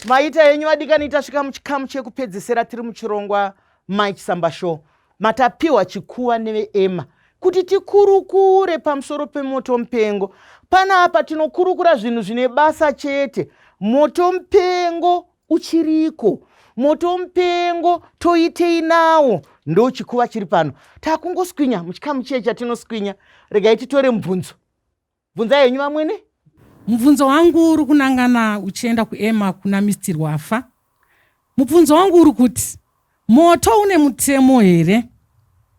Maita henyu vadikani, tasvika muchikamu chekupedzesera tiri muchirongwa Mai Chisamba Show. Matapiwa chikuva neveEMA kuti tikurukure pamusoro pemoto mupengo. Panapa tinokurukura zvinhu zvine basa chete. Moto mupengo uchiriko, moto mupengo toitei nawo? Ndo chikuva chiri pano. Takungoswinya muchikamu chiye chatinoswinya. Regai titore mubvunzo. Bvunzai henyu vamwene. Mubvunzo wangu uri kunangana uchienda kuEMA kuna Mr Rwafa. Mubvunzo wangu uri kuti moto une mutemo here?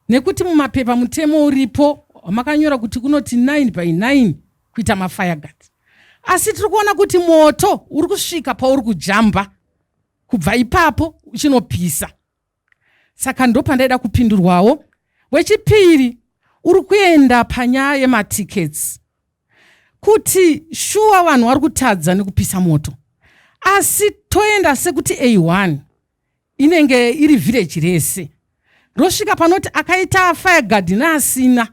Nekuti mumapepa mutemo uripo wamakanyora kuti kunoti 9 by 9 kuita mafire guard. Asi tiri kuona kuti moto uri kusvika pauri kujamba kubva ipapo uchinopisa. Saka ndopandaida kupindurwawo. Wechipiri uri kuenda panyaya yematickets kuti shuwa vanhu vari kutadza nekupisa moto, asi toenda sekuti A1 inenge iri village rese rosvika panoti akaita fire guard neasina,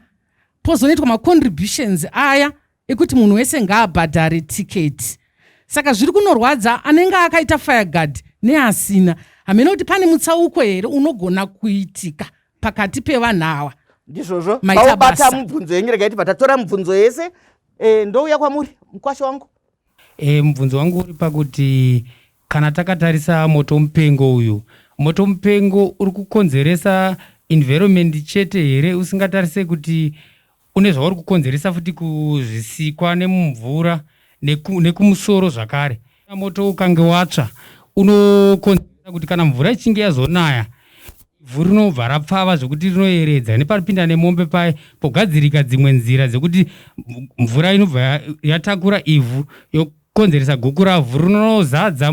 pozonoitwa macontributions aya ekuti munhu wese ngaabhadhare tiketi. Saka zviri kunorwadza anenge akaita fire guard neasina. Hameno kuti pane mutsauko here unogona kuitika pakati pevanhu ava. Ndizvozvo, maubata mubvunzo yenyu. Regai tibva tatora mubvunzo yese. Ndouya kwamuri mukwasha wangu. Mubvunzo wangu uri pakuti kana takatarisa moto mupengo uyu, moto mupengo uri kukonzeresa environment chete here, usingatarise kuti une zvauri kukonzeresa futi kuzvisikwa nemumvura nekumusoro zvakare? Moto ukange watsva unokonzeresa kuti kana mvura ichinge yazonaya, ivhu rinobva rapfava zvekuti rinoyeredza nepanopinda nemombe paye, pogadzirika dzimwe nzira dzekuti mvura inobva yatakura ivhu, yokonzeresa gukuravhu rinozadza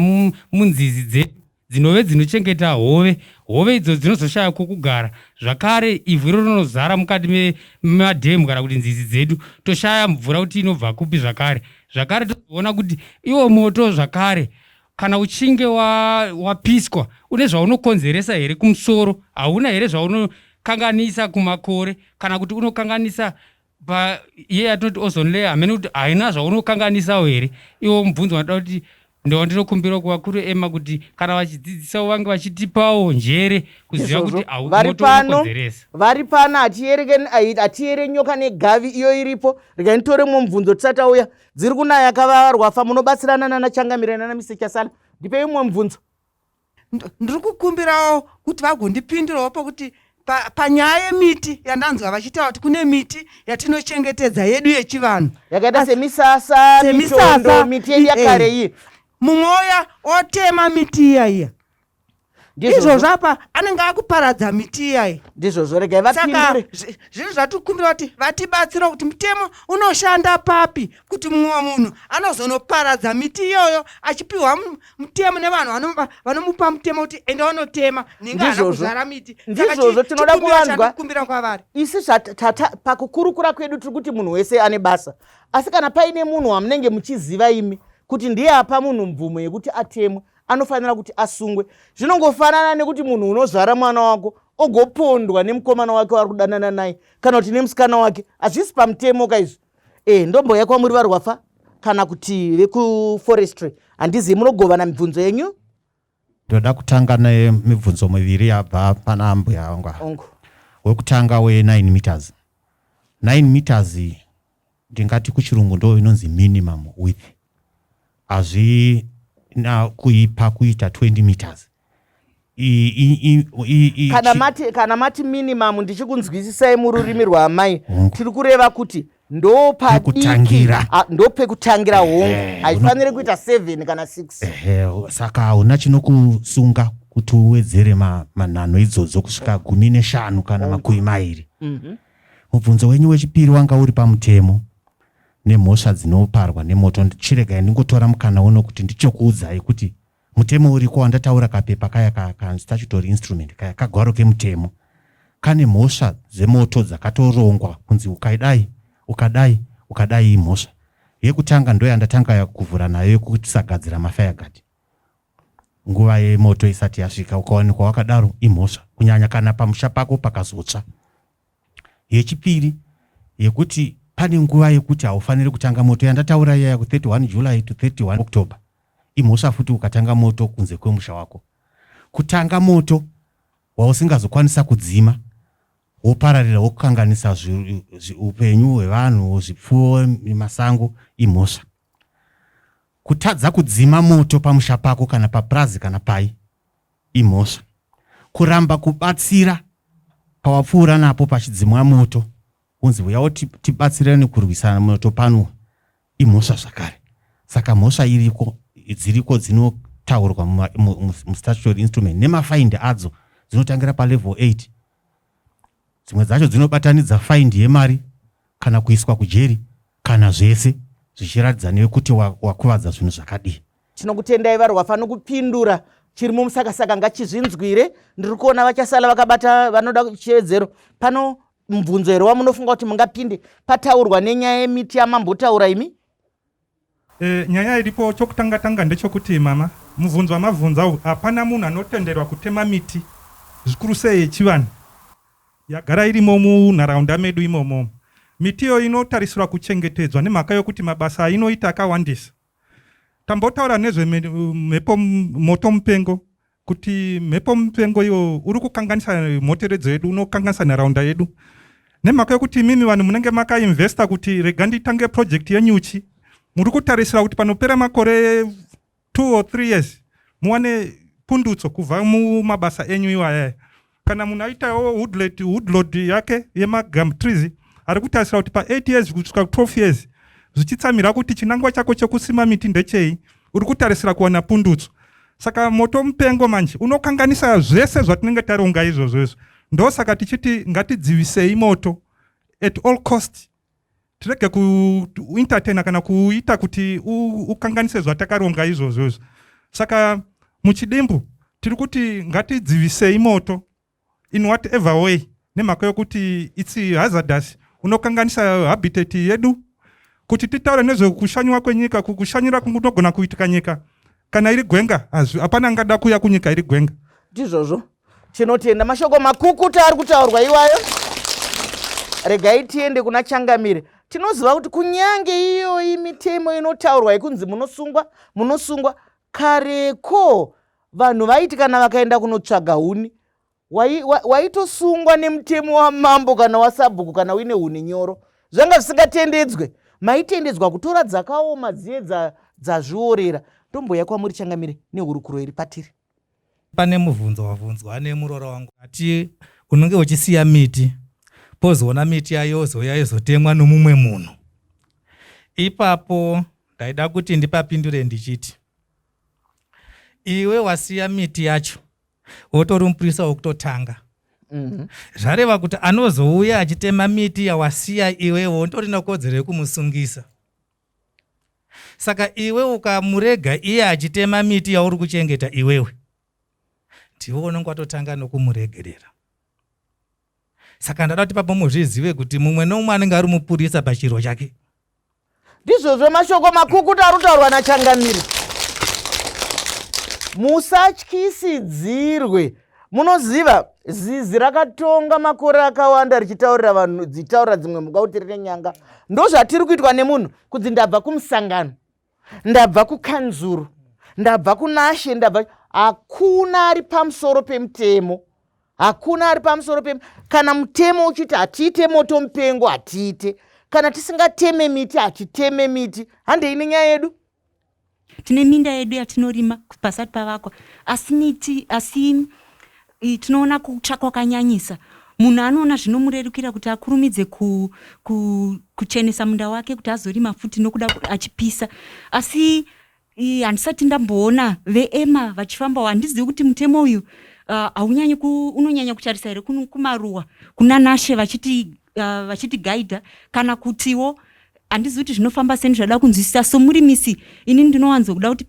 munzizi dzedu dzinove dzinochengeta hove. Hove idzo dzinozoshaya kwokugara zvakare. Ivhu iro rinozara mukati memadhemu kana kuti nzizi dzedu, toshaya mvura kuti inobva kupi zvakare. Zvakare tozoona kuti iwo moto zvakare kana uchinge wapiswa une zvaunokonzeresa here kumusoro? Hauna here zvaunokanganisa kumakore, kana kuti unokanganisa iye yatinoti ozone layer? Hamene kuti haina zvaunokanganisawo here iwo. Mubvunzo wanoda kuti ndowandinokumbira kuvakuru EMA kuti kana vachidzidzisawo vange vachitipawo njere kuziva kuti vari pano, vari pano. Hatiyere nyoka negavi iyo iripo. Regai nditore mumwe mubvunzo tisati auya. Dziri kunaya kavarwafa, munobatsirana nana Changamire nana Mr Chasala. Ndipei mumwe mubvunzo. Ndiri kukumbirawo kuti vagondipindurawo pokuti panyaya yemiti yandanzwa vachitaura kuti kune miti yatinochengetedza yedu yechivanhu. Yakaita semisasa, mitondo, miti yedu yakare iyi. Mumwe uya otema miti iya iya, izvozvo apa anenge akuparadza miti iyai. Ndizvozvo, regai vapindure. Zvinhu zvatikumbira kuti vatibatsira kuti mutemo unoshanda papi kuti mumwe munhu anozonoparadza miti iyoyo achipiwa mutemo nevanhu vanomupa mutemo kuti enda unotema, ninga haana kuzvara miti. Ndizvozvo, tinoda kuvanzwa. Kumbira kwavari. Isi pakukurukura kwedu tiri kuti munhu wese ane basa, asi kana paine munhu wamunenge muchiziva imi kuti ndiye apa munhu mvumo yekuti atemwe, anofanira kuti asungwe. Zvinongofanana nekuti munhu unozvara mwana wako ogopondwa nemukomana wake wari kudanana naye kana kuti nemusikana wake. Hazvisi pamutemo kaizvi. Ndomboya kwamuri varwafa kana kuti vekuforestry, handizivi, munogovana mibvunzo yenyu. Ndoda kutanga nemibvunzo miviri yabva pana ambuya vangu. Ongo. Wekutanga we9 meters. 9 meters ndingati kuchirungu ndo inonzi minimum width. Hazvina kuipa kuita 20 meters. Kana mati minimum, ndichikunzwisisai mururimi rwaamai, tiri kureva kuti ndo padiki, ndo pekutangira. Hongu, haifaniri kuita 7 kana 6. Ehe, saka hauna chinokusunga kuti uwedzere manhano idzodzo kusvika 15 kana 20. Mubvunzo wenyu wechipiri wanga uri pamutemo nemhosva dzinoparwa nemoto. Chiregai ndingotora mukana uno kuti ndichokuudzai kuti mutemo uriko wandataura, kapepa kaya ka statutory instrument kaya, kagwaro kemutemo kane mhosva dzemoto dzakatorongwa kunzi ukadai, ukadai, ukadai imhosva. Yekutanga ndo yandatanga kuvhura nayo, yekusagadzira mafireguard nguva yemoto isati yasvika. Ukawanikwa wakadaro imhosva, kunyanya kana pamusha pako pakazotsva. Yechipiri yekuti pane nguva yekuti haufaniri kutanga moto, yandataura iya ku 31 July to 31 October. Imhosva futi ukatanga moto kunze kwemusha wako. Kutanga moto wausingazokwanisa kudzima wopararira wokanganisa upenyu hwevanhu, zvipfuwo, masango imhosva. Kutadza kudzima moto pamusha pako kana papurazi kana pai imhosva. Kuramba kubatsira pawapfuura napo pachidzimwa moto unzi huyawo tibatsirane kurwisana moto pano imhosva zvakare. Saka mhosva iriko dziriko dzinotaurwa mustatutory instrument nemafaindi adzo dzinotangira palevel 8 dzimwe dzacho dzinobatanidza faindi yemari kana kuiswa kujeri kana zvese zvichiratidza nekuti wakuvadza zvinhu zvakadii. Tinokutendai varwafa nokupindura chiri mumusakasaka ngachizvinzwire. Ndiri kuona vachasala vakabata vanoda chiwedzero pano. Mubvunzo here wamunofunga kuti mungapinde pataurwa nenyaya yemiti yamambotaura imi? E, nyaya iripo chokutanga tanga ndechokuti mama mubvunzo wamabvunza uyu hapana munhu anotenderwa kutema miti zvikuru sei yechivanhu yagara irimo munharaunda medu imomo. Miti iyoyo inotarisirwa kuchengetedzwa nemhaka yokuti mabasa ainoita akawandisa. Tambotaura nezvemhepo moto mupengo kuti mhepo mupengo iyo uri kukanganisa mhoteredzo yedu unokanganisa nharaunda yedu nemhaka yokuti imimi vanhu munenge makainvesta kuti rega nditange project yenyuchi muri kutarisira kuti panopera makore 2 or 3 years muwane pundutso kubva mumabasa enyu iwayaya kana munhu aitawo woodlet woodload yake yemagum trees ari kutarisira kuti pa8 years kusvika ku12 years zvichitsamira kuti chinangwa chako chekusima miti ndechei uri kutarisira kuwana pundutso saka moto mupengo manje unokanganisa zvese zvatinenge taronga izvozvo izvo ndosaka tichiti ngatidzivisei moto at all cost tirege kuentertaina kana kuita kuti ukanganise zvatakaronga izvozvo izvo saka muchidimbu tiri kuti ngatidzivisei moto in whatever way nemhaka yokuti its hazardous unokanganisa habitat yedu kuti titaure nezvekushanywa kwenyika kushanyira kunogona kuitika nyika kana iri gwenga hapana angada kuuya kunyika iri gwenga ndizvozvo Tinotenda mashoko makukuta ari kutaurwa iwayo. Regai tiende kuna Changamire. Tinoziva kuti kunyange iyoyi mitemo inotaurwa yekunzi munosungwa, munosungwa kareko vanhu vaiti kana vakaenda kunotsvaga huni waitosungwa wai nemutemo wamambo kana wasabhuku kana uine huni nyoro zvanga zvisingatendedzwe maitendedzwa kutora dzakaoma dziye dzazviorera ndomboya kwamuri changamire nehurukuro iri patiri Pane mubvunzo wabvunzwa nemuroora wangu ati unenge uchisiya miti pozoona miti yayo yozouya yozotemwa nomumwe munhu. Ipapo ndaida kuti ndipapindure ndichiti iwe wasiya miti yacho wotori mupurisa wokutotanga mm-hmm. zvareva kuti anozouya achitema miti yawasiya iwewe utori kodzero yekumusungisa Saka iwe ukamurega iye achitema miti yauri kuchengeta iwewe, ndiwe unenge watotanga nokumuregerera. Saka ndada kuti papo muzvizive kuti mumwe nomumwe anenge ari mupurisa pachiro chake. Ndizvozvo mashoko makukutu ari kutaurwa naChangamire. Musatyisidzirwe. Munoziva zizi rakatonga makore akawanda richitaurira vanhu dzichitaurira dzimwe mhuka kuti rine nyanga. Ndozvatiri kuitwa nemunhu kunzi ndabva kumusangano, ndabva kukanzuru, ndabva kunashe, ndabva hakuna ari pamusoro pemutemo. Hakuna ari pamusoro pem kana mutemo uchiti hatiite moto mupengo hatiite. Kana tisingateme miti hatiteme miti. Handei nenyaya yedu. Tine minda yedu yatinorima pasati pavakwa asi miti asi tinoona kutsva kwakanyanyisa. Munhu anoona zvinomurerukira kuti akurumidze ku, ku, kuchenesa munda wake kuti azorima futi nokuda achipisa asi handisati ndamboona veEMA vachifambawo. Handizivi kuti mutemo uyu haunyanyi uh, unonyanya kutarisa here kumaruwa kuna Nashe vachiti uh, vachitigaidha kana kutiwo handizivi kuti zvinofamba seni zvada kunzwisisa somurimisi ini ndinowanzokuda kuti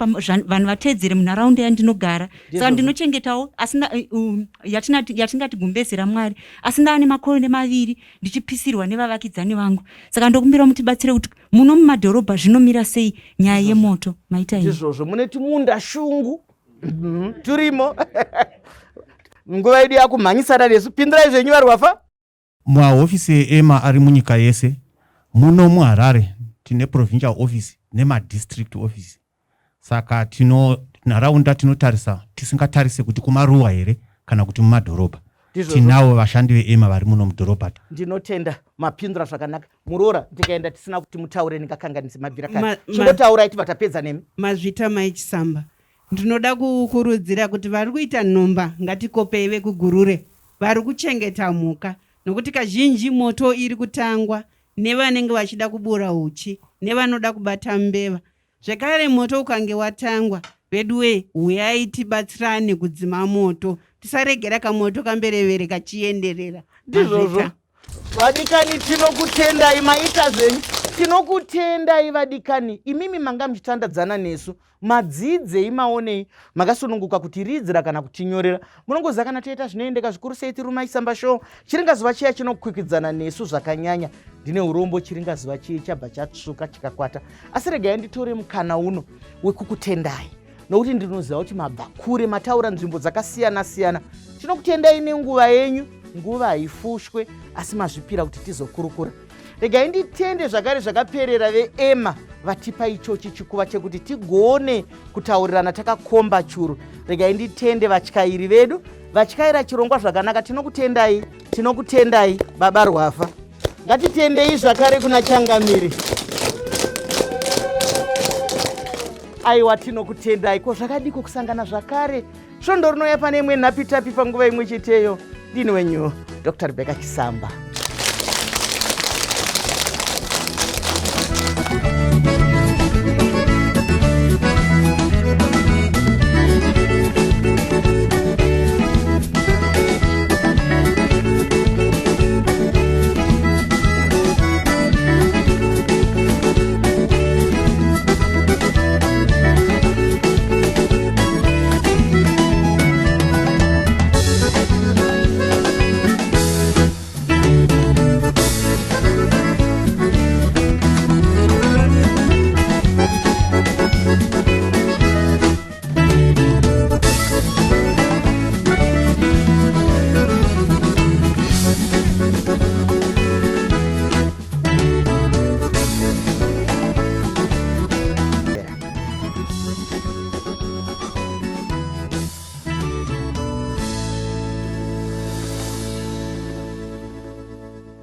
vanhu vateedzere munharaunda yandinogara saka ndinochengetawo asina eh, um, yatingati gumbezi ramwari asi ndava nemakore maviri ndichipisirwa nevavakidzani vangu saka ndokumbira mutibatsire kuti muno mumadhorobha zvinomira sei nyaya yemoto maita izvozvo mune timunda shungu turimo nguva yedu yakumhanyisana nesu pindurai zvenyu varwafa Mahofisi eEMA ari munyika yese. Muno muHarare tine provincial office nemadistrict office. Saka tino nharaunda tinotarisa tisingatarise kuti kumaruwa here kana kuti mumadhorobha. Tinavo vashandi veEMA vari muno mudhorobha. Ndinotenda mapindura zvakanaka. Muroora ndikaenda tisina kuti mutaure ndingakanganise mabvira kare. Chingotaurai tibva tapedza nemi. Mazvita Mai Chisamba. Ndinoda kukurudzira kuti vari kuita nhomba ngatikopei vekuGurure vari kuchengeta mhuka nokuti kazhinji moto iri kutangwa nevanenge vachida kubura huchi nevanoda kubata mbeva. Zvekare moto ukange watangwa veduwee huyai tibatsirane kudzima moto tisaregera kamoto kamberevere kachienderera. Ndizvozvo. Vadikani tinokutendai maita zvenyu. Tinokutendai vadikani imimi manga muchitandadzana nesu madzidzei maonei makasununguka kutiridzira kana kutinyorera munongoziva kana toita zvinoendeka zvikuru sei tiri maisamba show chiringazuva chiya chinokwikwidzana nesu zvakanyanya ndine urombo chiringazuva chiye chabva chatsvuka chikakwata asi regai nditore mukana uno wekukutendai nokuti ndinoziva kuti mabva kure mataura nzvimbo dzakasiyana siyana tinokutendai nenguva yenyu nguva haifushwe asi mazvipira kuti tizokurukura regai nditende zvakare zvakaperera veema vatipa ichochi chikuva chekuti tigone kutaurirana takakomba churu regai nditende vatyairi vedu vatyaira chirongwa zvakanaka tinokutendai tinokutendai baba rwafa ngatitendei zvakare kuna changamire aiwa tinokutendai ko zvakadiko kusangana zvakare svondo rinouya pane imwe nhapitapi panguva imwe cheteyo ndini wenyu dr rebecca chisamba.